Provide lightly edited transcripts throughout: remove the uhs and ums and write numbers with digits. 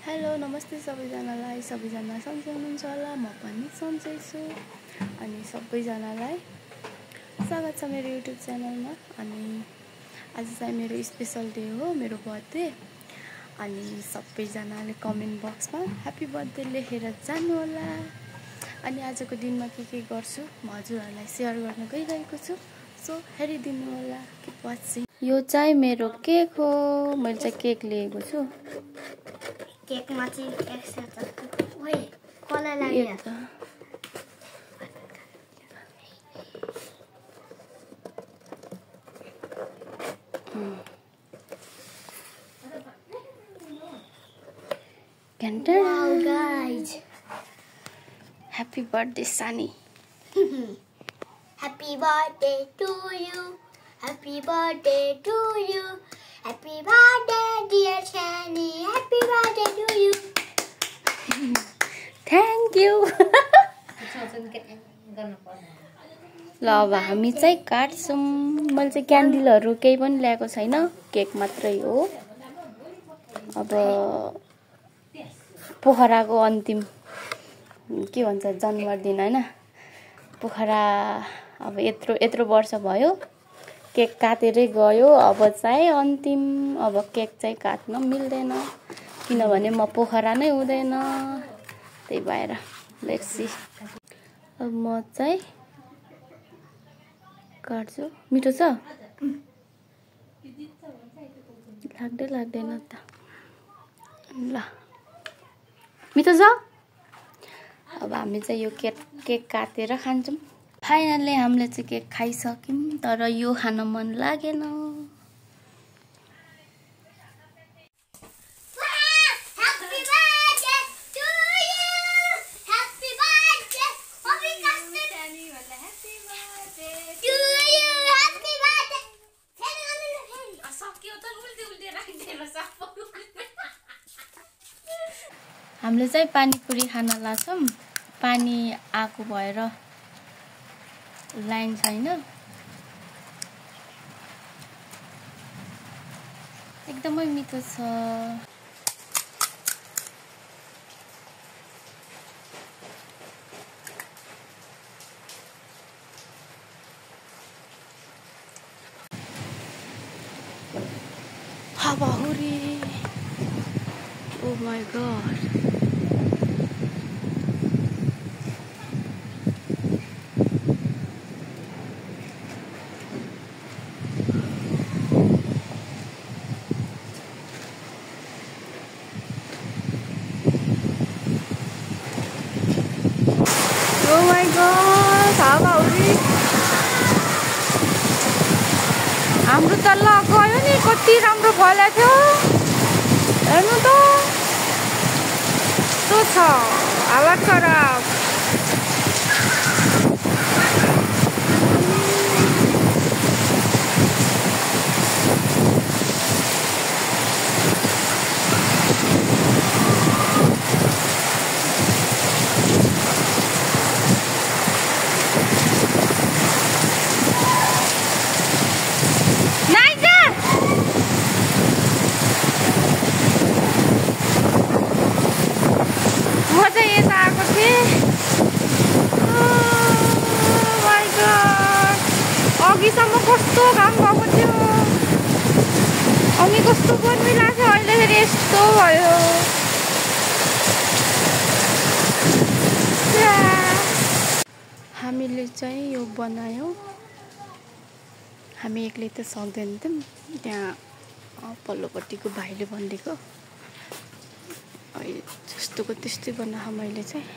Hello नमस्ते सबैजनालाई सबैजना सन्चै हुनुहुन्छ होला म पनि सन्चै छु अनि सबैजनालाई स्वागत छ मेरो युट्युब च्यानलमा। अनि आज चाहिँ मेरो स्पेशल डे हो, मेरो बर्थडे। अनि सबैजनाले कमेन्ट बक्समा ह्यापी बर्थडे लेखेर जानु होला। अनि आजको दिनमा के गर्छु म हजुरहरूलाई सेयर गर्न गइरहेको छु, सो हेरिदिनु होला। Keep watching. यो चाहिँ मेरो केक हो, मैले चाहिँ केक लिएको छु। केक मा चाहिँ एक्स्ट्रा छ। ओए कला लाग्यो त। Wow guys. Happy birthday Sunny. Happy birthday to you. Happy birthday to you. Happy birthday dear Sunny. Happy birthday to you. Thank you. ल अब हामी चाहिँ काट्छौँ। मैले चाहिँ क्यान्डलहरू केही पनि ल्याएको छैन, केक मात्रै हो। अब पोखराको अन्तिम के भन्छ जन्मदिन हैन, पोखरा अब यत्रो वर्ष भयो केक काटेरै गयो। अब चाहिँ अन्तिम, अब केक चाहिँ काट्न मिल्दैन किनभने म पोखरा नै हुँदैन, त्यही भएर लेट्स सी। अब म चाहिँ काट्छु। मिठो छ? लाग्दैन त। ल मिठो छ? अब हामी चाहिँ यो केक काटेर खान्छौँ। फाइनल्ली हामीले चाहिँ केक खाइसक्यौँ, तर यो खान मन लागेन। हामीले चाहिँ पानीपुरी खान लाग्छौँ। पानी आएको भएर लाइन छैन। एकदमै मिठो छ। हावाहुरी। Oh my god. Oh my god, हावाहुरी। हाम्रो तल्ला गयो नि, कति राम्रो फलेको थियो। हेर्नु त, कस्तो छ, हालत खराब। अघिसम्म कस्तो घाम भएको थियो, अनि कस्तो गर्मी लाग्थ्यो, अहिले फेरि यस्तो भयो। हामीले चाहिँ यो बनायौँ। हामी एक्लै त सक्दैन थियौँ, त्यहाँ पल्लोपट्टिको भाइले भनिदिएको। अहिले जस्तोको त्यस्तै बनाएको मैले चाहिँ।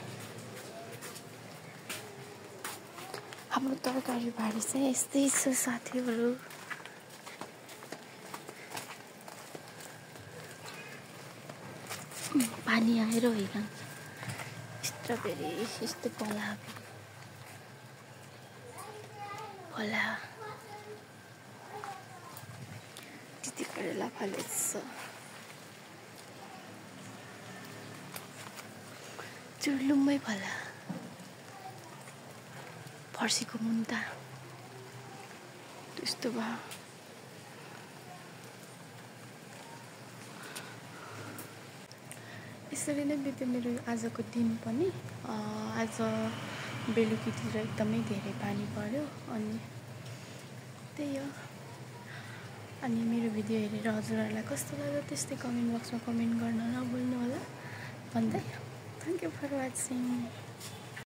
हाम्रो तरकारी बारी चाहिँ यस्तै छ साथीहरू। पानी आएर होइन, स्ट्रबेरी यस्तो पला त्यति करेला फलेछ। चुर्लुम्मै फला। फर्सीको मुन्टा त्यस्तो भयो। यसरी नै बित्यो मेरो आजको दिन पनि। आज बेलुकीतिर एकदमै धेरै पानी पर्यो अनि त्यही हो। अनि मेरो भिडियो हेरेर हजुरहरूलाई कस्तो लाग्यो त्यस्तै कमेन्ट बक्समा कमेन्ट गर्न नभुल्नु होला भन्दै थ्याङ्क यू फर वाचिङ।